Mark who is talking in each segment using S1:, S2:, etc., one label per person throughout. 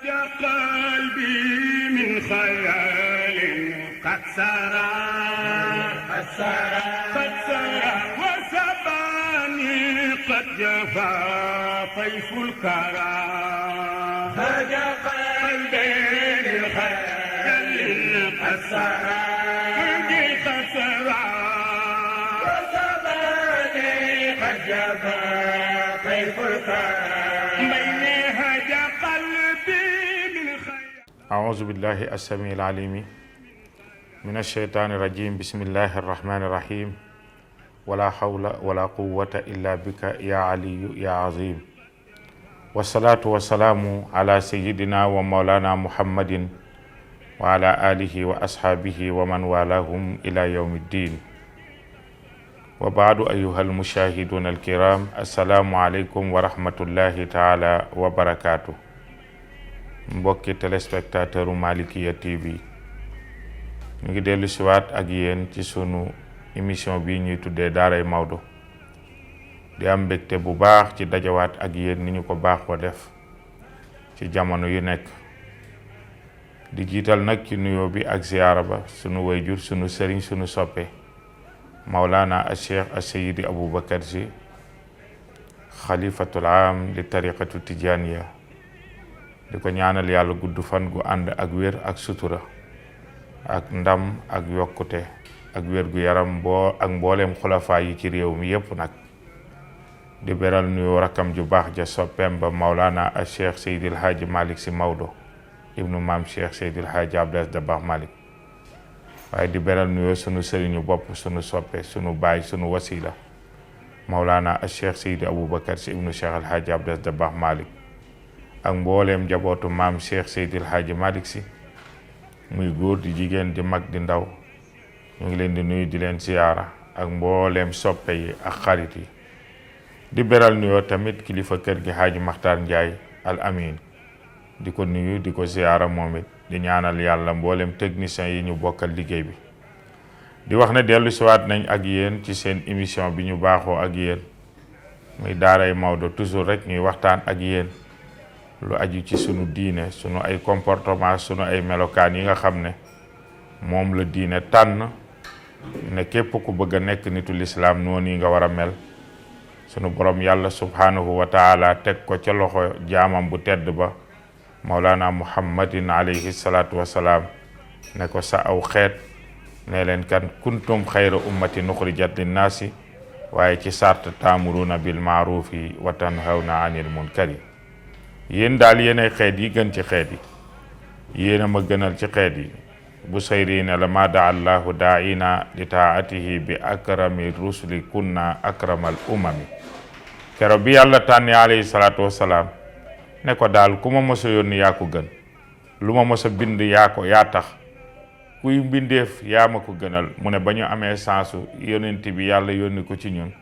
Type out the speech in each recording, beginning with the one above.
S1: قلبي من خيال قد سرى وسباني قد جفا طيف الكرى هجا قلبي من خيال قد سرى وسباني قد جفا طيف الكرى
S2: أعوذ بالله السميع العليم من الشيطان الرجيم بسم الله الرحمن الرحيم ولا حول ولا قوة إلا بك يا علي يا عظيم والصلاة والسلام على سيدنا ومولانا محمد وعلى آله وأصحابه ومن والاهم إلى يوم الدين وبعد أيها المشاهدون الكرام السلام عليكم ورحمة الله تعالى وبركاته mbokki téléspectateur Malikia TV ñu ngi dellu siwaat ak yéen ci sunu émission bi ñuy tuddee daaray Maodo di am mbégte bu baax ci dajawaat ak yéen ni ñu ko baaxoo def ci jamono yu nekk di jiital nag ci nuyoo bi ak ziyaara ba sunu wayjur sunu sëriñ sunu soppe Mawlana Cheikh Seydi Aboubacar Sy xalifatul aam li tariqatu tijaniya di ko ñaanal yàlla gudd fan gu ànd ak wér ak sutura ak ndam ak yokkute ak wér gu yaram ak mbooleem xulafaa yi ci réew mi yépp nag di beral nuyu rakkam ju baax ja soppeem ba Mawlana ak Cheikh Seydil Hadji Malick Sy Maodo ibnu maam Cheikh Seydil Hadji Abdou Aziz Dabakh Malick waaye di beral nuyu sunu sëriñu bopp sunu soppe sunu baay sunu wasila Mawlana ak Cheikh Seydi Aboubacar Sy ibnu Cheikh El Hadji Abdou Aziz Dabakh Malick ak mbooleem jabootu maam Cheikh Seydil Hadji Malick Sy muy góor di jigéen di mag di ndaw ñu ngi leen di nuyu di leen siyaara ak mbooleem soppe yi ak xarit yi di beral nuyoo tamit kilifa kër gi Hadji Makhtar Ndiaye al amin di ko nuyu di ko siyaara moom it di ñaanal yàlla mbooleem technicien yi ñu bokkal liggéey bi di wax ne dellu siwaat nañ ak yéen ci seen émission bi ñu baaxoo ak yéen muy daaray Maodo toujours rek ñuy waxtaan ak yéen lu aju ci sunu diine sunu ay comportement sunu ay melokaan yi nga xam ne moom la diine tànn ne képp ku bëgg a nekk nitu lislaam noonu yi nga war a mel sunu borom yàlla subhanahu wa taala teg ko ca loxo jaamam bu tedd ba Mawlana Muhammadin alayhi salaatu wasalaam ne ko sa aw xeet ne leen kan kuntum xayra ummati nuxrijat linnaasi waaye ci sart taamuruna bil maarufi wa tanhawna anil munkari yéen daal yéenay xeet yi gën ci xeet yi yéen a ma gënal ci xeet yi bu sayri ne la ma daa allahu daaina li taatihi bi akrami rusuli kunna akramal umami kero bi yàlla tànni alayhi salaatu wasalaam ne ko daal ku ma mos a yónni yaa ko gën lu ma mos a bind yaa tax kuy mbindeef yaa ma ko gënal mu ne ba ñu amee sansu yonent bi yàlla yónni ko ci ñun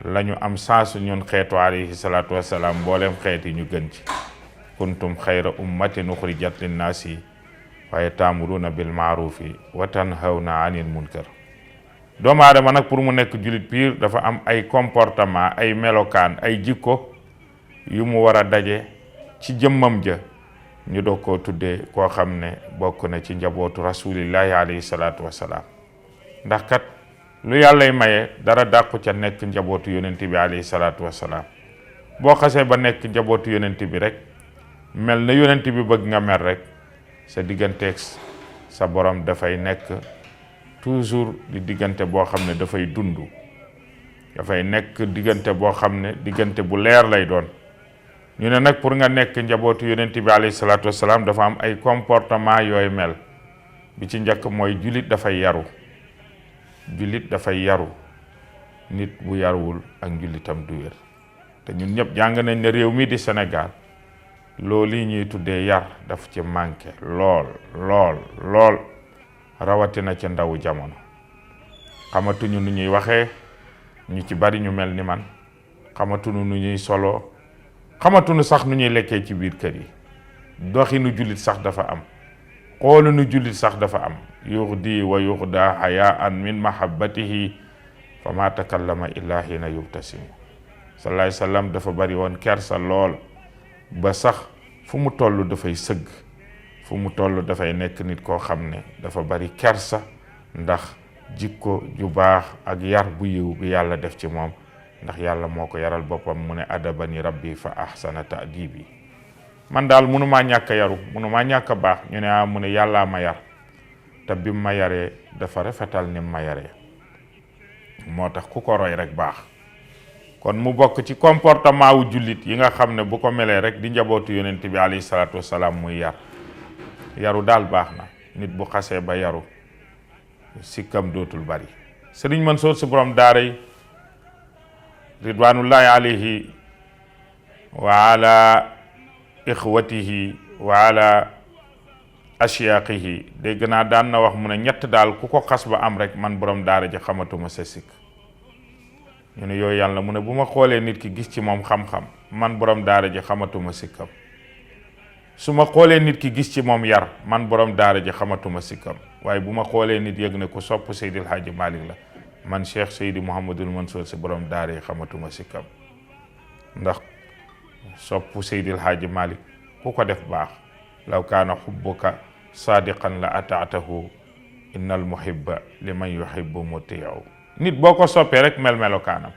S2: lañu am sansu ñun xeetu alayhi salaatu wasalaam mbooleem xeet yi ñu gën ci kuntum xayra ummatin uxrijat linnaasi waaye taamuruna bil maarufi wa tanhawna anil munkar doomu aadama nag pour mu nekk julit piir dafa am ay comportement ay melokaan ay jikko yu mu war a daje ci jëmmam ja ñu doog koo tuddee koo xam ne bokk na ci njabootu rasulillahi alayhi salaatu wasalaam ndax kat lu yàllay maye dara dàqu ca nekk njabootu yonent bi alayhi salaatu wasalaam boo xasee ba nekk njabootu yonent bi rek mel na yonent bi bëgg nga mel rek sa digganteeg sa borom dafay nekk toujours di diggante boo xam ne dafay dund dafay nekk diggante boo xam ne diggante bu leer lay doon ñu ne nag pour nga nekk njabootu yonent bi alayhi salaatu wasalaam dafa am ay comportement yooyu mel bi ci njëkk mooy jullit dafay yaru nit bu yaruwul ak njullitam du wér te ñun ñëpp jàng nañ ne réew mi di Sénégal loolu yi ñuy tuddee yar daf ci manqué lool rawatina ci ndawu jamono xamatuñu nu ñuy waxee ñu ci bari ñu mel ni man xamatuñu nu ñuy solo xamatuñu sax nu ñuy lekkee ci biir kër yi doxinu jullit sax dafa am xoolunu jullit sax dafa am yuxdi wa yuxda hayaan min mahabbatihi fa ma takallama illa hina yubtasim sallallahu alayhi wasallam dafa bari woon kersa lool ba sax fu mu toll dafay sëgg, fu mu toll dafay nekk nit koo xam ne dafa bari kersa ndax jikko ju baax ak yar bu yiw bi yàlla def ci moom, ndax yàlla moo ko yaral boppam mu ne adabani rabbi fa ahsana ta'dibi. man daal mënumaa ñàkk a yaru, mënumaa ñàkk a baax. ñu ne mu ne yàllaa ma yar, te bi ma yaree dafa rafetal ni ma yaree, moo tax ku ko roy rek baax. kon mu bokk ci comportement wu jullit yi nga xam ne bu ko melee rek di njabootu yonent bi alayhi salaatu wasalaam muy yar. yaru daal baax na. nit bu xasee ba yaru sikkam dootul bari. Sëriñ Mansour si borom daara yi ridwanullahi alayhi wa ala ixwatihi wa ala ashiyaqihi dégg naa daan na wax mu ne ñett daal ku ko xas ba am rek man borom daara ji xamatuma sa sikk. ñu ne yooyu yàlla mu ne bu ma xoolee nit ki gis ci moom xam-xam man borom daara ji xamatuma sikkam. su ma xoolee nit ki gis ci moom yar man borom daara ji xamatuma sikkam. waaye bu ma xoolee nit yëg ne ku sopp Seydil Hadji Malick la man Cheikh Seydi Mouhamadul Mansour si borom daara yi xamatuma sikkam. ndax sopp Seydil Hadji Malick ku ko def baax. law kaana xubbuka sadiqan la ataatahu innal muhibba liman yuhibbu muti'u. nit boo ko soppee rek melokaanam.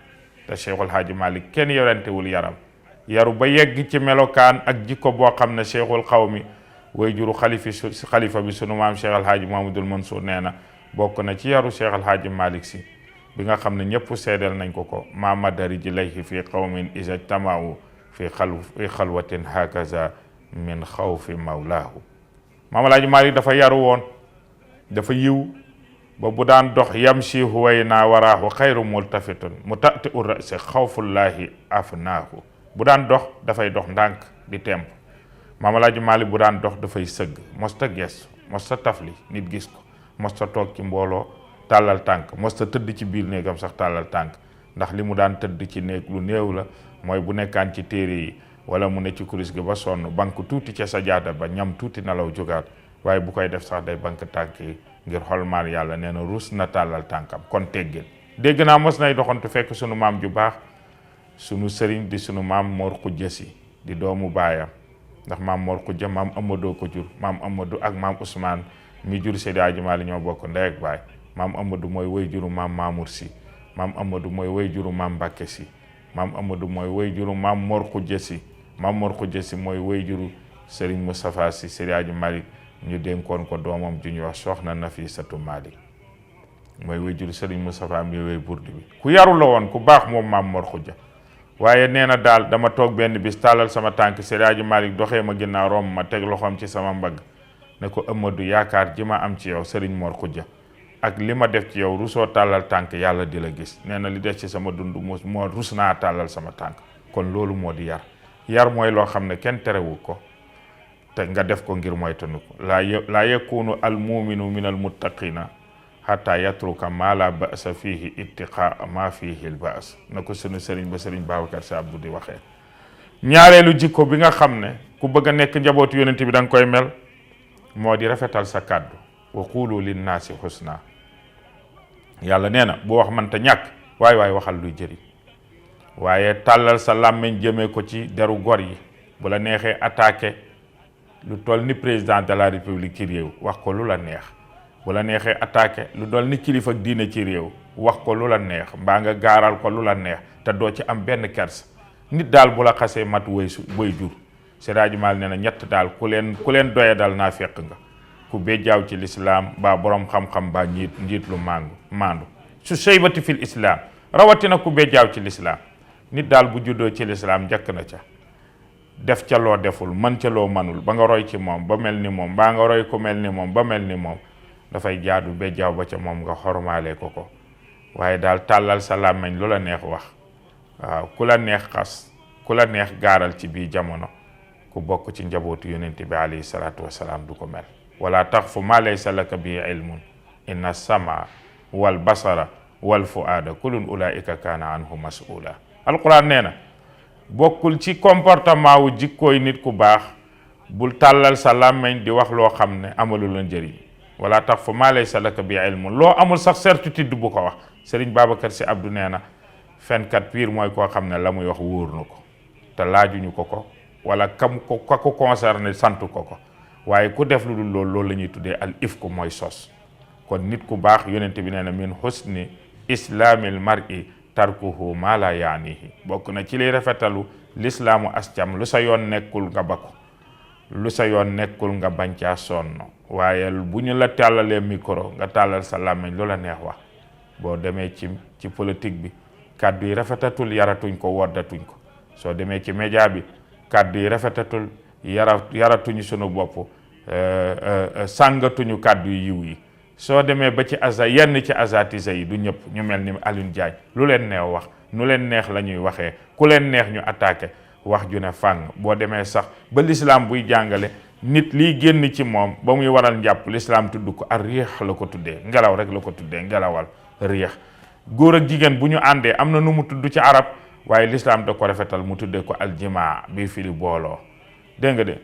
S2: te Cheikhul Hadji Malick kenn yorantewul yaram. yaru ba yegg ci melokaan ak jikko boo xam ne cheikhul xawmi way juru xalifa bi sunu maam Cheikh Al Hadji Mouhamadoul Mansour nee na bokk na ci yaru Cheikh Al Hadji Malick si bi nga xam ne ñëpp seedeel nañ ko ma madari ji layhi fi qawmin iza jtamau fi xalwatin hakaza min xawfi mawlaahu. maam Al Hadji Malick dafa yaru woon, dafa yiw ba bu daan dox yamshi huwayna waraahu xayru multafitun mutati u rasi xawfullahi afnaahu. bu daan dox dafay dox ndànk di temp. maam El Hadji Malick bu daan dox dafay sëgg, mosta gestu, mosta tafli nit gis ko, mosta toog ci mbooloo tàllal tànk, mosta tëdd ci biir néegam sax tàllal tànk. ndax li mu daan tëdd ci néeg lu néew la, mooy bu nekkaan ci téere yi wala mu ne ci kuris gi ba sonn bank tuuti ca sajaada ba ñam tuuti nelaw jógaat. waaye bu koy def sax day bank tànk yi ngir xolmaal yàlla. nee na ruus na tàllal tànkam kon teggil. dégg naa mos nay doxantu fekk sunu maam ju baax, sunu sëriñ di sunu maam Mor Khoudia si di doomu baayam, ndax maam Mor Khoudia maam Amadou ko jur. maam Amadou ak maam Ousmane mi jur Seydi Hadji Malick ñoo bokk ndey ak baay. maam Amadou mooy way juru maam Mamour si, maam Amadou mooy way juru maam Mbacke si, maam Amadou mooy way juru maam Mor Khoudia si, maam Mor Khoudia si mooy way juru Serigne Moustapha si Seydi Hadji Malick ñu dénkoon ko doomam ju ñuy wax soxna Nafisatu Malick mooy way juru Serigne Moustapha mi way burdi bi. ku yaru la woon ku baax moom maam Mor Khoudia. waaye nee na daal dama toog benn bis tàllal sama tànk Seydi Hadji Malick doxee ma ginnaaw romb ma teg loxoom ci sama mbagg ne ko Amadou yaakaar ji ma am ci yow Serigne Mor Khoudia ak li ma def ci yow rusoo tàllal tànk yàlla di la gis. nee na li des ci sama dund moo rus naa tàllal sama tànk. kon loolu moo di yar. yar mooy loo xam ne kenn terewu ko te nga def ko ngir moytanu ko. laa yakunu al muminu min al muttaqina xataa yatruka maa la ba'sa fiihi ittiqaa maa fiihi l ba's na ko sunu sëriñ ba sëriñ Babacar Sy Abdou di waxee. ñaareelu jikko bi nga xam ne ku bëgg a nekk njabootu yonent bi da nga koy mel moo di rafetal sa kàddu. wa qulu linnaasi husna. yàlla nee na bu wax mënta ñàkk waaye waxal luy jëriñ. waaye tàllal sa làmmiñ jëmee ko ci deru gor yi. bu la neexee attaqué lu toll ni président de la république ci réew wax ko lu la neex. bu la neexee attaqué lu dool ni kilifa ak diine ci réew wax ko lu la neex mbaa nga gaaral ko lu la neex te doo ci am benn kers. nit daal bu la xasee mat way jur Seydi Hadji Malick nee na ñett daal ku leen doye dal naa fekk nga. ku béjjaaw ci lislaam baa borom xam-xam baa njiit lu maandu su seybati fil islaam rawatina ku béjjaaw ci lislaam. nit daal bu juddoo ci lislaam njëkk na ca def ca loo deful mën ca loo manul ba nga roy ci moom ba mel ni moom baa nga roy ku mel ni moom ba mel ni moom dafay jaadu béjjaaw ba ca moom nga xormaale ko. waaye daal tàllal sa làmmiñ lu la neex wax. waaw ku la neex xas ku la neex gaaral ci bii jamono ku bokk ci njabootu yonent bi alayhi salaatu wasalaam du ko mel. wala taqfu ma laysa laka bi ilmun inna sama wal basara wal fuaada kulun ulaika kaana anhu mas'ula. alquran nee na bokkul ci comportement wu jikkooy nit ku baax bul tàllal sa làmmiñ di wax loo xam ne amalu la njëriñ. wala taqfu ma laysa laka bi ilmun loo amul sax certitude bu ko wax. Serigne Babacar Sy Abdou nee na fenkat piir mooy koo xam ne la muy wax wóor na ko te laajuñu ko wala kam ko ka ko concerné sant ko waaye ku def lu dul loolu la ñuy tuddee al ifku mooy sos. kon nit ku baax yonent bi nee na min husni islaamil mar'i tarkuhu ma la yaanihi bokk na ci liy rafetalu lislaamu ascam lu sa yoon nekkul nga ba ko lu sa yoon nekkul nga bañ caa sonn waaye bu ñu la tàllalee micro nga tàllal sa làmmiñ lu la neex wax. boo demee ci politique bi kàddu yi rafetatul yaratuñ ko woddatuñ ko soo demee ci média bi kàddu yi rafetatul yaratuñu sunu bopp sàngatuñu kàddu yi yiw yi. soo demee ba ci yenn ci asatise yi du ñëpp ñu mel ni Alioune Diagne lu leen neex wax nu leen neex la ñuy waxee ku leen neex ñu attaqué wax ju ne fàng. boo demee sax ba l'islam buy jàngale nit liy génn ci moom ba muy waral njàpp l'islam tudd ko ar riix la ko tuddee ngelaw rek la ko tuddee ngelawal riix. góor ak jigéen bu ñu àndee am na nu mu tudd ci arab waaye l'islam da ko rafetal mu tuddee ko aljimaa bi firi booloo. dégg nga de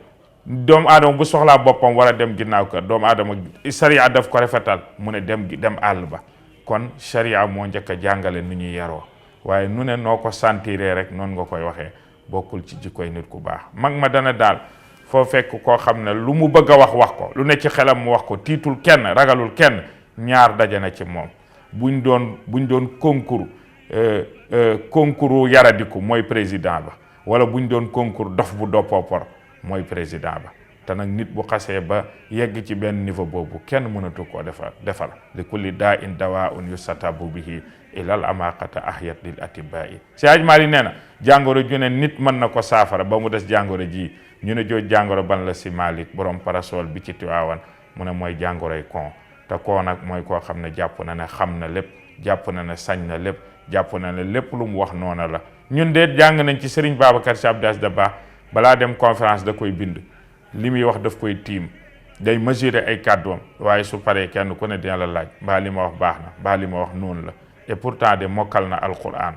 S2: doomu aadama bu soxlaa boppam war a dem ginnaaw kër doomu aadama sharia daf ko rafetal mu ne dem àll ba. kon sharia moo njëkk a jàngale nu ñuy yaroo waaye nu ne noo ko sentiree rek noonu nga koy waxee bokkul ci jikkoy nit ku baax. mag ma dana daal foo fekk koo xam ne lu mu bëgg a wax ko lu ne ci xelam mu wax ko tiitul kenn ragalul kenn ñaar daje na ci moom. buñ doon concours yaradiku mooy président ba wala buñ doon concours dof bu doppopor mooy président ba. te nag nit bu xasee ba yegg ci benn niveau boobu kenn mënatu koo defal li kulli daa in dawaun yustatabu bihi ilal amaqata ahyat lil atibaa'i. si ajmaali nee na jàngoro ju ne nit mën na ko saafara ba mu des jàngoro ji ñu ne jooj jàngoro ban la si Malik borom parasol bi ci Tiwaawan mu ne mooy jàngoroy kon. te koo nag mooy koo xam ne jàpp na ne xam na lépp jàpp na ne sañ na lépp jàpp na ne lépp lu mu wax noona la. ñun de jàng nañ ci Serigne Babacar Sy Abdou Aziz Dabakh balaa dem conférence da koy bind li muy wax daf koy tiim day mesurer ay kàddoom waaye su paree kenn ku ne dina la laaj mbaa li ma wax baax na mbaa li ma wax noonu la. et pourtant de mokkal na alquran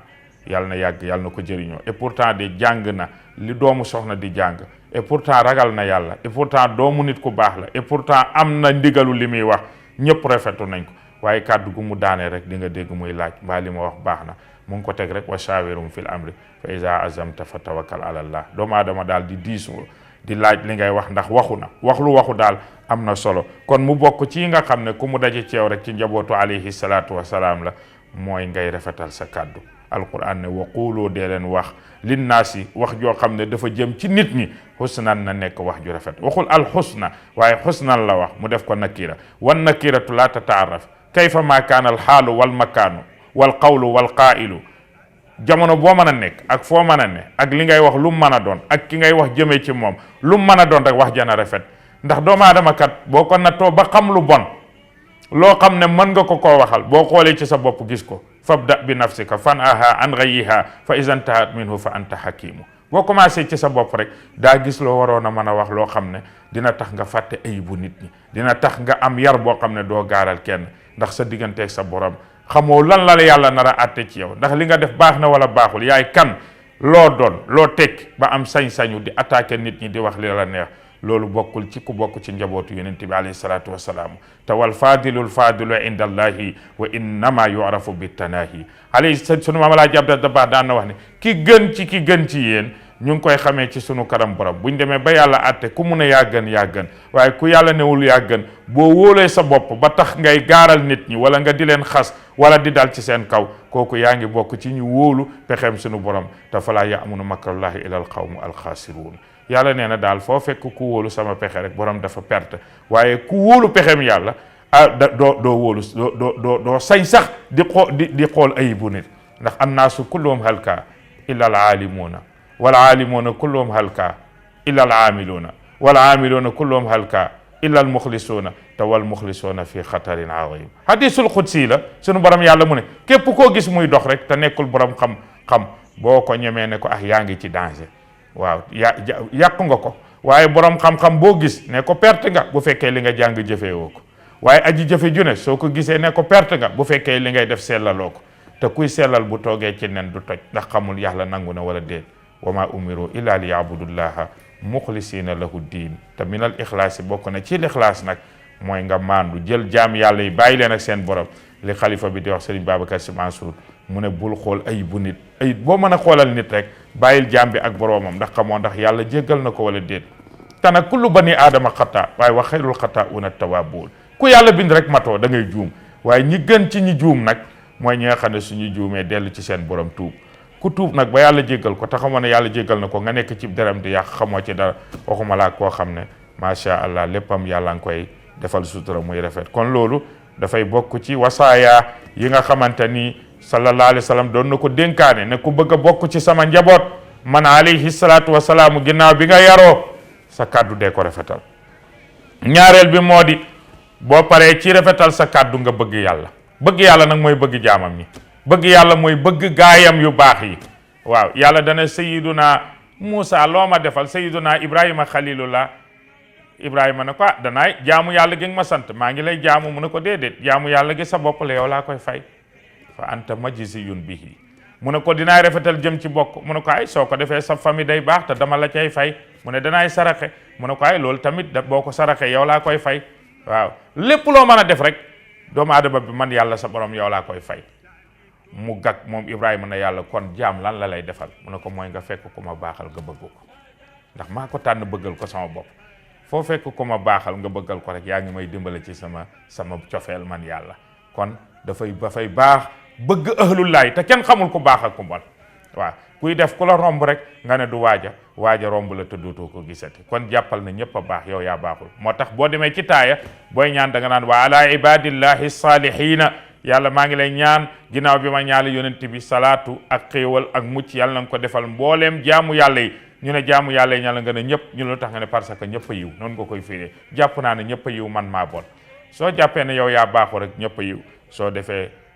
S2: yàlla na yàgg yàlla na ko jëriñoo. et pourtant de jàng na li doomu soxna di jàng. et pourtant ragal na yàlla. et pourtant doomu nit ku baax la. et pourtant am na ndigalu li muy wax. ñëpp rafetu nañ ko waaye kàddu gu mu daanee rek di nga dégg muy laaj mbaa li ma wax baax na mu ngi ko teg rek wa shawirum fil amri fa iza azamta fa tawakkal ala allah. doomu aadama daal di diisu di laaj li ngay wax ndax waxu na wax lu waxu daal am na solo. kon mu bokk ci nga xam ne ku mu daje ceew rek ci njabootu alayhi salaatu wasalaam la mooy ngay rafetal sa kàddu. alquran ne wa quuloo dee leen wax linnaasi wax joo xam ne dafa jëm ci nit ñi xusnan na nekk wax ju rafet. waxul alxusna waaye xusnan la wax mu def ko nakira wan nakiratu laa tataaraf kayfa ma kaana alxaalu wal makaanu wal qawlu wal qaa'ilu. jamono boo mën a nekk ak foo mën a ne ak li ngay wax lu mu mën a doon ak ki ngay wax jëmee ci moom lu mu mën a doon rek wax jana rafet. ndax doomu aadama kat boo ko nattoo ba xam lu bon loo xam ne mën nga ko koo waxal boo xoolee ci sa bopp gis ko fabda bi nafsika fan aha an ghayyiha fa iza intahat minhu fa anta hakimu. boo commencé ci sa bopp rek daa gis loo waroon a mën a wax loo xam ne dina tax nga fàtte ayibu nit ñi dina tax nga am yar boo xam ne doo gaaral kenn ndax sa digganteeg sa borom xamoo lan la yàlla nar a àtte ci yow ndax li nga def baax na wala baaxul yaay kan loo doon loo tekki ba am sañ-sañu di attaquer nit ñi di wax li la neex. loolu bokkul ci ku bokk ci njabootu yonent bi alayhi salaatu wasalaam. te wal faadilu inda allahi wa innama yu'rafu bitanaahi. alayhi sunu maam Alaaji Abdou Dabakh daan na wax ne ki gën ci yéen ñu ngi koy xamee ci sunu kanam borom buñ demee ba yàlla àtte ku mun a yaa gën waaye ku yàlla newul yaa gën boo wóolee sa bopp ba tax ngay gaaral nit ñi wala nga di leen xas wala di dal ci seen kaw kooku yaa ngi bokk ci ñu wóolu pexeem sunu borom te falaa ya'munu makrallahi illa al qawmu alxaasiruun. yàlla nee na daal foo fekk ku wóolu sama pexe rek borom dafa perte waaye ku wóolu pexeem yàlla doo wóolu doo sañ sax di xool ayibu nit ndax annaasu kulluhum halka illa al aalimuuna wal aalimuuna kulluhum halka illa al aamiluuna wal aamiluuna kulluhum halka illa al muxlisuuna te wal muxlisuuna fi xatarin azim. hadisul xudsi la sunu borom yàlla mu ne képp koo gis muy dox rek te nekkul borom xam boo ko ñemee ne ko yaa ngi ci danger. waaw yàqu nga ko waaye borom xam-xam boo gis ne ko perte nga bu fekkee li nga jàng jëfee woo ko waaye aji jëfe june soo ko gisee ne ko perte nga bu fekkee li ngay def sellaloo ko te kuy sellal bu toogee ci nen du toj ndax xamul yàlla nangu na wala déet. wa ma umiru illa li yaabudullaha muxlisina lahu diin te minal ixlaasi bokk na ci lixlaas nag mooy nga maandu jël jaam yàlla yi bàyyi leen ak seen borom li xalifa bi di wax Serigne Babacar Sy Mansour mu ne bul xool ayibu nit ayib boo mën a xoolal nit rek bàyyil jaam bi ak boroomam ndax xamoo ndax yàlla jéggal na ko wala déet te nag kullu bani aadama xataa waaye wa xayrul xataa'uuna tawwaabuun ku yàlla bind rek matoo da ngay juum waaye ñi gën ci ñi juum nag mooy ñi nga xam ne suñu juumee dellu ci seen borom tuub ku tuub nag ba yàlla jéggal ko te xamoo ne yàlla jéggal na ko nga nekk ci deram di yàq xamoo ci dara waxuma laa koo xam ne macha allah léppam yàlla nga koy defal sutura muy rafet kon loolu dafay bokk ci wasaaya yi nga xamante ni sallallahu alayhi wa sallam doon na ko dénkaane ne ku bëgg a bokk ci sama njaboot man alayhi salaatu wasalaamu ginnaaw bi nga yaroo sa kàddu dee ko rafetal ñaareel bi moo di boo paree ci rafetal sa kàddu nga bëgg yàlla nag mooy bëgg jaamam ñi bëgg yàlla mooy bëgg gaayam yu baax yi waaw yàlla dana sayiduna Muusa loo ma defal sayiduna Ibrahima xalilullah Ibrahima ne ko danaay jaamu yàlla gi nga ma sant maa ngi lay jaamu mu ne ko déedéet jaamu yàlla gi sa bopp la yow laa koy fay fa anta majziyun bihi mu ne ko dinaay rafetal jëm ci bokk mu ne ko ay soo ko defee sa famille day baax te dama la cay fay mu ne danaay saraxe mu ne ko ay loolu tamit boo ko saraxe yow laa koy fay waaw lépp loo mën a def rek doomu aadama bi man yàlla sa borom yow laa koy fay mu gàgg moom Ibrahima ne yàlla kon jaam lan la lay defal mu ne ko mooy nga fekk ku ma baaxal nga bëgg ko ndax maa ko tànn bëggal ko sama bopp foo fekk ku ma baaxal nga bëggal ko rek yaa ngi may dimbale ci sama cofeel man yàlla kon dafay baax bëgg ahlullahi te kenn xamul ku baax ak ku bon waaw kuy def ku la romb rek nga ne du waaja romb la te dootoo ko gisati kon jàppal na ñëpp a baax yow yaa baaxul moo tax boo demee ci taaya booy ñaan da nga naan wa ala ibadillahi salihina yàlla maa ngi lay ñaan ginnaaw bi ma ñaale yonent bi salaatu ak xéewal ak mucc yàlla na nga ko defal mbooleem jaamu yàlla yi ñu ne jaamu yàlla yi ñàlla nga ne ñëpp ñu lu tax nga ne parce que ñëpp a yiw noonu nga koy firee jàpp naa ne ñëpp a yiw man maa bon soo jàppee ne yow yaa baaxu rek ñëpp a yiw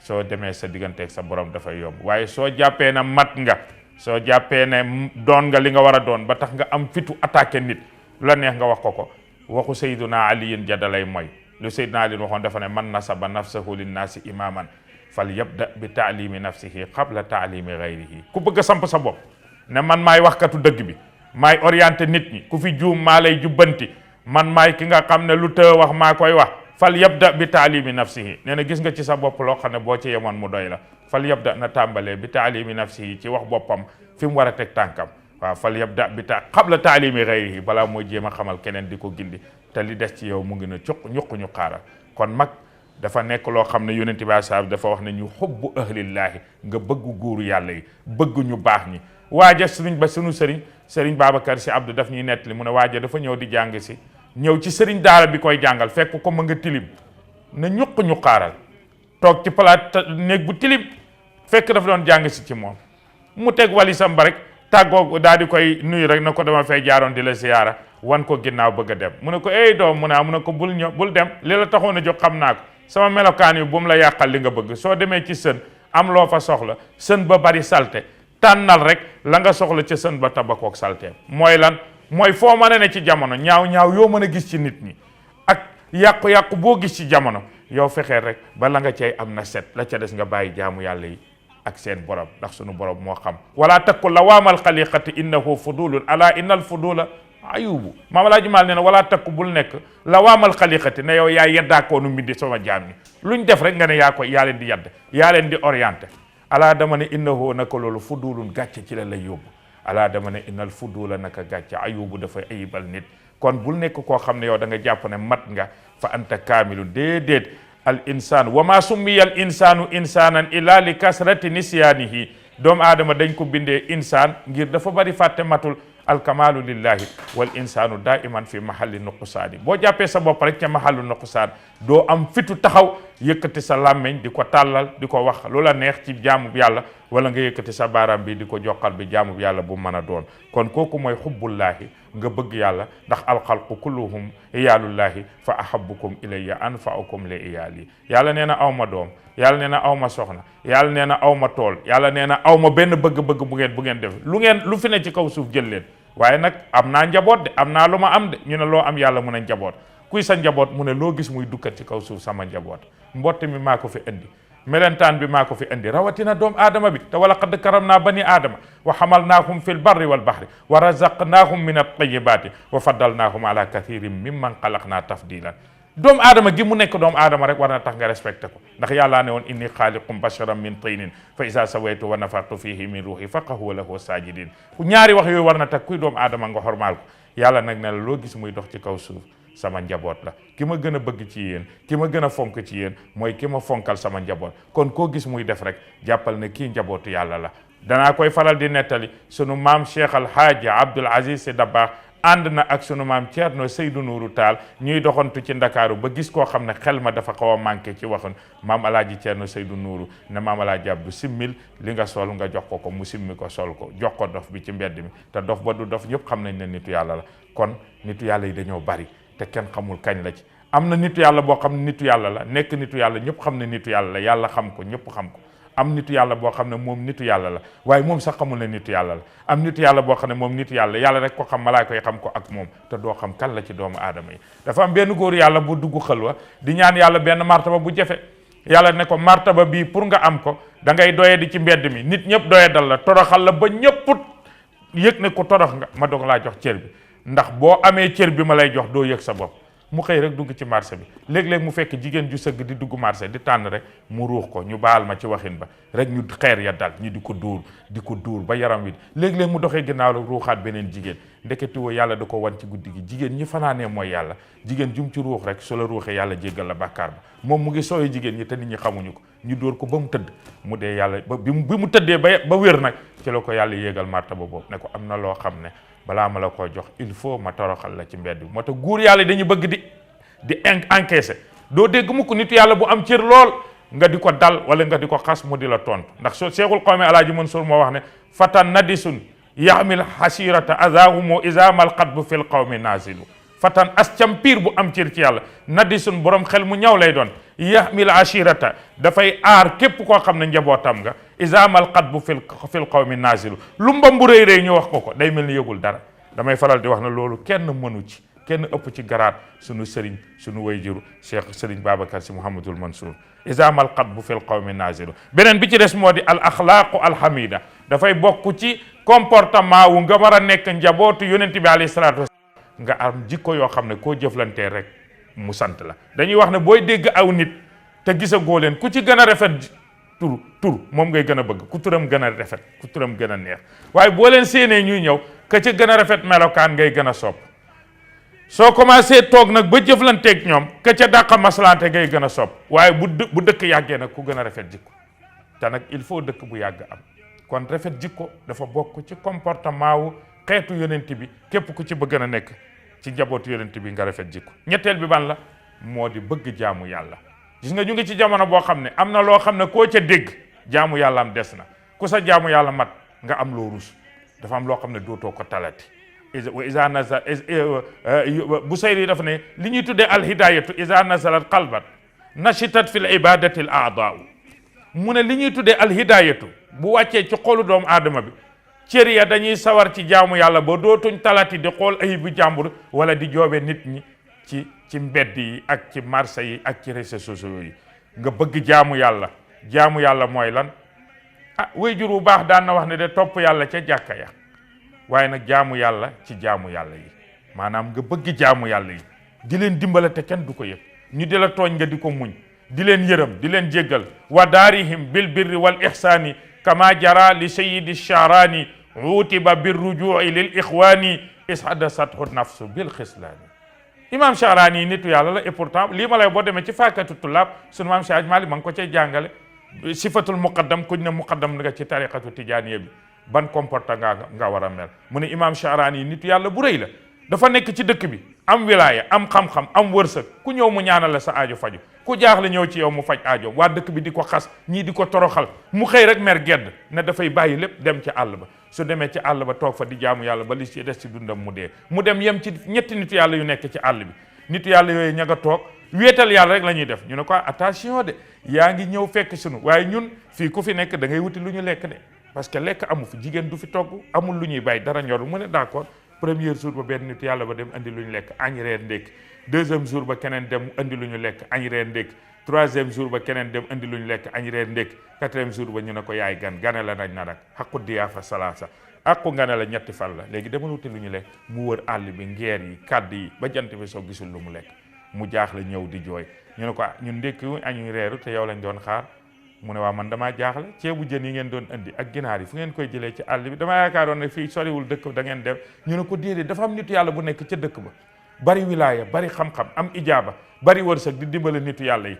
S2: soo demee sa digganteeg sa borom dafay yomb waaye soo jàppee ne mat nga soo jàppee ne doon nga li nga war a doon ba tax nga am fitu attaqué nit lu la neex nga wax ko waxu sayyiduna aliyin jadalay mooy lu sayyiduna ali waxoon dafa ne man nasaba nafsahu linnaasi imaman fal yabda bi taalimi nafsihi qabla taalimi gayrihi ku bëgg a samp sa bopp ne man maay waxkatu dëgg bi maay orienté nit ñi ku fi juum maa lay jubbanti man maay ki nga xam ne lu të wax maa koy wax fal yabda bi taalimi nafsihi nee na gis nga ci sa bopp loo xam ne boo ci yemoon mu doy la fal yabda na tàmbalee bi taalimi nafsihi ci wax boppam fi mu war a teg tànkam waaw fal yabda bi qabla taalimi gayrihi balaa mooy jéem a xamal keneen di ko gindi te li des ci yow mu ngi ne ñuq ñu xaaral kon mag dafa nekk loo xam ne yonent bi saab dafa wax ne ñu xubbu ahlillaahi nga bëggu góoru yàlla yi bëgg ñu baax ñi waaja sunu sëriñ Babacar Si Abdou daf ñuy nettali mu ne waaja dafa ñëw di jàng si ñëw ci sëriñ daara bi koy jàngal fekk ko ma nga tilim ne ñuq ñu xaaral toog ci palaat néeg bu tilim fekk dafa doon jàng si ci moom mu teg walisam ba rek tàggoo daal di koy nuyu rek na ko dama fay jaaroon di la siyaara wan ko ginnaaw bëgg a dem mu ne ko doom mu ne ko bul ñëw bul dem li la taxoon a jóg xam naa ko sama melokaan yi bu mu la yàqal li nga bëgg soo demee ci sën am loo fa soxla sën ba bari salte tànnal rek la nga soxla ca sën ba tabakook salteem mooy lan mooy foo mën a ne ci jamono ñaaw yoo mën a gis ci nit ñi ak yàqu-yàqu boo gis ci jamono yow fexeel rek ba la nga cay am na set la ca des nga bàyyi jaamu yàlla yi ak seen borom ndax sunu borom moo xam wala takku lawaamal xaliqati innahu fudulun ala innal fudula ayubu maam Alaaji Maal nee na wala takku bul nekk lawaamal xaliqati ne yow yaa yeddaakoonu mbindi sama jaam ñi luñ def rek nga ne yaa leen di yedd yaa leen di orienté alaa dama ne innahu naka loolu fudulun gàcce ci la lay yóbbu alaa dama ne innal fudula naka gàcce ayubu dafay ayibal nit kon bul nekk koo xam ne yow da nga jàpp ne mat nga fa anta kaamilu déedéet al insaan wa ma summiya al insaanu insaanan illa li kasrati nisyaanihi doomu aadama dañ ko bindee insaan ngir dafa bari fàtte matul alkamaalu lillahi wal insaanu daiman fi mahalli nuqsaani boo jàppee sa bopp rek ca mahallu nuqsaan doo am fitu taxaw yëkkati sa làmmeñ di ko tàllal di ko wax lu la neex ci jaamub yàlla wala nga yëkkati sa baaraam bi di ko joxal bi jaamub yàlla bu mën a doon kon kooku mooy xubbullaahi nga bëgg yàlla ndax alxalqu kulluhum iyaalullahi fa ahabbukum ilayya anfa'ukum li iyaali yàlla nee na aw ma doom yàlla nee na aw ma soxna yàlla nee na aw ma tool yàlla nee na aw ma benn bëgg-bëgg bu ngeen def lu fi ne ci kaw suuf jël leen waaye nag am naa njaboot de am naa lu ma am de ñu ne loo am yàlla mu ne njaboot kuy sa njaboot mu ne loo gis muy dukkat ci kaw suuf sama njaboot mbott mi maa ko fi indi melentaan bi maa ko fi indi rawatina doom aadama bi te wala qad karamnaa bani aadama wa hamalnaahum fi lbarri walbahri wa razaqnaahum min at-tayyibaati wa faddalnaahum ala kathirin mimman xalaqnaa tafdilan doomu aadama gi mu nekk doomu aadama rek war na tax nga respecté ko ndax yàllaa ne woon inni xaaliqum basharan min tinin fa isa sawaytu wa nafartu fihi min ruuhi faqahu lahu sajidin ñaari wax yooyu war na tax kuy doomu aadama nga xormaal ko yàlla nag ne la loo gis muy dox ci kaw suuf sama njaboot la ki ma gën a bëgg ci yéen ki ma gën a fonk ci yéen mooy ki ma fonkal sama njaboot kon koo gis muy def rek jàppal ne kii njabootu yàlla la danaa koy faral di nettali sunu maam Cheikh Al Hadji Abdoul Aziz Sy Dabakh ànd na ak sunu maam Thierno Seydou Nourou Tall ñuy doxantu ci Ndakaaru ba gis koo xam ne xel ma dafa xaw a manqué ci waxun maam alaaji Thierno Seydou Nourou ne maam alaaji Abdou simmil li nga sol nga jox ko mu simmi ko sol ko jox ko dof bi ci mbedd mi te dof ba du dof ñëpp xam nañ ne nitu yàlla la kon nitu yàlla yi dañoo bari te kenn xamul kañ la ci am na nitu yàlla boo xam ne nitu yàlla la nekk nitu yàlla ñëpp xam ne nitu yàlla la yàlla xam ko ñëpp xam ko am nitu yàlla boo xam ne moom nitu yàlla la waaye moom sax xamul ne nitu yàlla la am nitu yàlla boo xam ne moom nitu yàlla yàlla rek ko xam malaaka yi xam ko ak moom te doo xam kan la ci doomu aadama yi dafa am benn góor yàlla bu dugg xëlwa di ñaan yàlla benn martaba bu jafe yàlla ne ko martaba bii pour nga am ko da ngay doye di ci mbedd mi nit ñëpp doye dal la toroxal la ba ñëpp yëg ne ko torox nga ma doog laa jox cër bi ndax boo amee cër bi ma lay jox doo yëg sa bopp mu xëy rek dugg ci marché bi léeg-léeg mu fekk jigéen ju sëgg di dugg marché di tànn rek mu ruux ko ñu baal ma ci waxin ba rek ñu xeer ya dal ñu di ko dóor ba yaram wi léeg-léeg mu doxee ginnaaw la ruuxaat beneen jigéen ndeketiwoo yàlla da ko wan ci guddi gi jigéen ñi fanaanee mooy yàlla jigéen jum ci ruux rek su la ruuxee yàlla jéggal la bàkkaar ba moom mu ngi sooy jigéen ñi te nit ñi xamuñu ko ñu dóor ko ba mu tëdd mu dee yàlla ba bi mu tëddee ba wér nag ci la ko yàlla yéegal martaba boobu ne ko am na loo xam ne balaa ma la ko jox il faut ma toroxal la ci mbedd bi moo tax góor yàlla dañu bëgg di encaisser doo dégg mukk nitu yàlla bu am cër lool nga di ko dal wala nga di ko xas mu di la tontu ndax so Cheikhul Qawmi Alaaji Mansour moo wax ne fatan nadisun yaxmil xasirata azahumo isamal xatbu fil qawmi nazilu fatan as campiir bu am cër ci yàlla nadisun borom xel mu ñaw lay doon yaxmil ashirata dafay aar képp koo xam ne njabootam nga isamal xatbu fil qawmi nazilu lu mbam bu rëy ñu wax ko day mel ni yëgul dara damay faral di wax ne loolu kenn mënu ci kenn ëpp ci garaat sunu sëriñ sunu wayjuru Cheikh Sëriñ Babacar Si Mouhamadul Mansour isamal xatbu fil qawmi nazilu beneen bi ci des moo di al axlaaqu alhamida dafay bokk ci comportement wu nga war a nekk njabootu yonent bi alayhi salaatu wasalaam nga am jikko yoo xam ne koo jëflantee rek mu sant la dañuy wax ne booy dégg aw nit te gisagoo leen ku ci gën a rafet tur moom ngay gën a bëgg ku turam gën a rafet ku turam gën a neex waaye boo leen séenee ñuy ñëw ka ca gën a rafet melokaan ngay gën a sopp soo commencé toog nag ba jëflanteeg ñoom ka ca dàqa maslante ngay gën a sopp waaye bu dëkk yàggee nag ku gën a rafet jikko te nag il faut dëkk bu yàgg am kon rafet jikko dafa bokk ci comportement wu xeetu yonent bi képp ku ci bëgg a nekk ci njabootu yonent bi nga rafet jikko ñetteel bi ban la moo di bëgg jaamu yàlla gis nga ñu ngi ci jamono boo xam ne am na loo xam ne koo ca dégg jaamu yàlla am des na ku sa jaamu yàlla mat nga am loo rus dafa am loo xam ne dootoo ko talati wa isa nazal Busayri daf ne li ñuy tuddee alhidayatu isa nazalat qalbat nashitat fi l ibadati l aadaau mu ne li ñuy tuddee alhidayatu bu wàccee ci xolu doomu aadama bi cër ya dañuy sawar ci jaamu yàlla ba dootuñ talati di xool ayibu jàmbur wala di joobe nit ñi ci mbedd yi ak ci marché yi ak ci réseaux sociaux yi nga bëgg jaamu yàlla mooy lan waajur bu baax daan na wax ne de topp yàlla ca jàkka ya waaye nag jaamu yàlla ci jaamu yàlla yi maanaam nga bëgg jaamu yàlla yi di leen dimbale te kenn du ko yëg ñu di la tooñ nga di ko muñ di leen yërëm di leen jéggal wa daarihim bil birri wal ihsaani kama jara li sayidi charani utiba bir rujui lil ixwani ishadasathu nafsu bil xislaani imam charani yi nitu yàlla la et pourtant lii ma lay boo demee ci faakatu tullaab sunu maam Cheikh Malick ma ngi ko cay jàngale sifatul muqaddam kuñ ne muqaddam nga ci tariqatu tijaaniya bi ban comportement nga war a mel mu ne imam charani yi nitu yàlla bu rëy la dafa nekk ci dëkk bi am wilaya am xam-xam am wërsëg ku ñëw mu ñaanal la sa aajo faju ku jaaxle ñëw ci yow mu faj aajo waa dëkk bi di ko xas ñii di ko toroxal mu xëy rek mer gedd ne dafay bàyyi lépp dem ci àll ba su demee ci àll ba toog fa di jaamu yàlla ba li ci des ci dundam mu dee mu dem yem ci ñetti nitu yàlla yu nekk ci àll bi nitu yàlla yooyu ña nga toog wéetal yàlla rek la ñuy def ñu ne ko attention de yaa ngi ñëw fekk sunu waaye ñun fii ku fi nekk da ngay wuti lu ñu lekk de parce que lekk amu fi jigéen du fi togg amul lu ñuy bàyyi dara ñor mu ne d'accord premier jour ba benn nit yàlla ba dem andi lu ñu lekk añ reer ndékki deuxième jour ba keneen dem andi lu ñu lekk añ reer ndékki troisième jour ba keneen dem andi lu ñu lekk añ reer ndékki quatrième jour ba ñu ne ko yaay gane la nañ na rak xaqu diyaafa salaasa aqu ngane la ñetti fan la léegi demal wuti lu ñu lekk mu wër àll bi ngeer yi kàdd yi ba jant bi soo gisul lu mu lekk mu jaaxle ñëw di jooy ñu ne ko ñun ndékki añuy reeru te yow lañ doon xaar mu ne waa man damaa jaaxle ceebu jën yi ngeen doon indi ak ginaar yi fu ngeen koy jëlee ci àll bi dama yaakaaroon ne fii soriwul dëkk da ngeen dem ñu ne ko déedéet dafa am nitu yàlla bu nekk ca dëkk ba bari wilaaya bari xam-xam am ijaaba bari wërsëg di dimbale nitu yàlla yi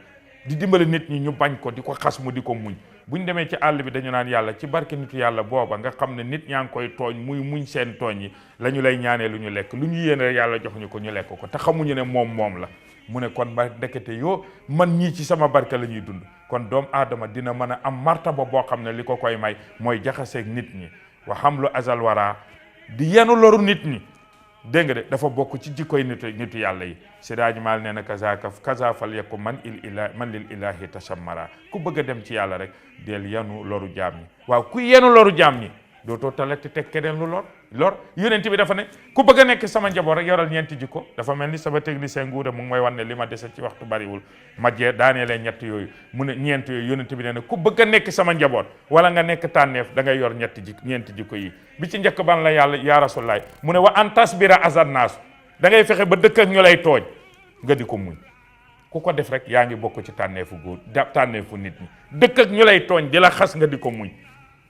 S2: di dimbale nit ñi ñu bañ ko di ko xas mu di ko muñ buñ demee ci àll bi dañu naan yàlla ci barke nitu yàlla booba nga xam ne nit ñaa ngi koy tooñ muy muñ seen tooñ yi la ñu lay ñaanee lu ñu lekk lu ñu yéene yàlla jox ñu ko ñu lekk ko te xamuñu ne moom la mu ne kon ba ndekete yoo man ñii ci sama barke la ñuy dund kon doomu aadama dina mën a am martaba boo xam ne li ko koy may mooy jaxaseeg nit ñi wa xam lu azal wara di yenu loru nit ñi dégg nga de dafa bokk ci jikkoy nitu yàlla yi Seydi Maal nee na kaza fal yakku man lil ilahi tashammara ku bëgg a dem ci yàlla rek del yenu loru jaam ñi waaw ku yenu loru jaam ñi dootoo talati teg keneen lu lor yonent bi dafa ne ku bëgg a nekk sama njaboot rek yoral ñeenti jikko dafa mel ni sama technicien nguuda mu ngi may wan ne li ma dese ci waxtu bariwul ma daaneelee ñett yooyu mu ne ñeent yooyu yonent bi nee na ku bëgg a nekk sama njaboot wala nga nekk tànneef da ngay yor ñeenti jikko yi bi ci njëkk ban la yàlla yaa rasulaay mu ne wa an tasbira azan naasu da ngay fexe ba dëkk ak ñu lay tooñ nga di ko muñ ku ko def rek yaa ngi bokk ci tànneefu góor tànneefu nit ñi dëkk ak ñu lay tooñ di la xas nga di ko muñ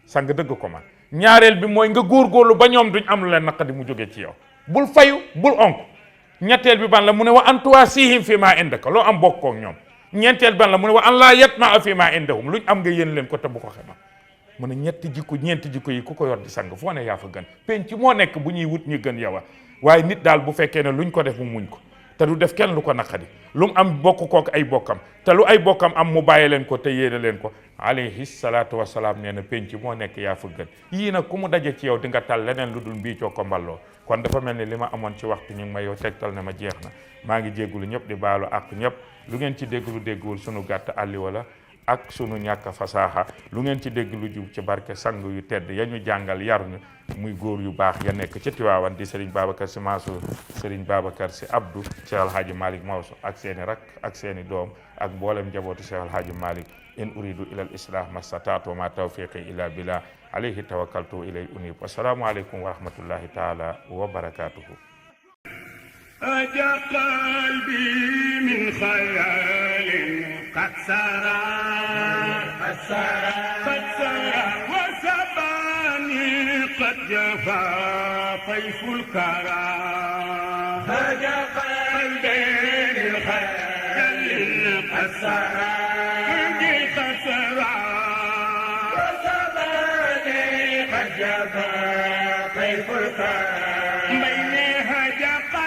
S2: sang dëgg ko man ñaareel bi mooy nga góorgóorlu ba ñoom duñ am lu leen naqadi mu jóge ci yow bul fayu bul onk ñetteel bi ban la mu ne wa an tuwaasihim fi ma indaka loo am bokkoo ak ñoom ñeenteel ban la mu ne wa an laa yatma fi ma indahum luñ am nga yéen leen ko te bu ko xema mu ne ñeenti jikko yi ku ko yor di sang foo ne yaa fa gën penc moo nekk bu ñuy wut ñu gën yow waaye nit daal bu fekkee ne luñ ko def mu muñ ko te du def kenn lu ko naqadi lu mu am bokk kook ay bokkam te lu ay bokkam am mu bàyyi leen ko te yéene leen ko alayhi salaatu wasalaam nee na penc moo nekk yaa fa gën yii nag ku mu daje ci yow di nga tal leneen lu dul mbii coo ko mballoo kon dafa mel ni li ma amoon ci waxtu ñu ngi ma yow tegtal ne ma jeex na maa ngi jéggulu ñëpp di baalu ak ñëpp lu ngeen ci dégg lu déggul sunu gàtt àlli wala ak sunu ñàkk fasaaxa lu ngeen ci dégg lu jub ci barke sang yu tedd ya ñu jàngal yar ñu muy góor yu baax ya nekk ca Tiwaawan di Serigne Babacar Sy Mansour Serigne Babacar Sy Abdou Cheikh Alhaji Malick Maoso ak seeni rak ak seeni doom ak mboolem njabootu Cheikh Alhaji Malick in uridu ila al islah mastataatu ma tawfiqi illa billah alayhi tawakkaltu ilay unib assalaamu aleykum wa rahmatullahi taala wa barakatuhu
S1: أجا قلبي من خيال قد سرى وسباني قد جفا طيف الكرى أجا قلبي من خيال قد سرى وسباني قد جفا طيف الكرى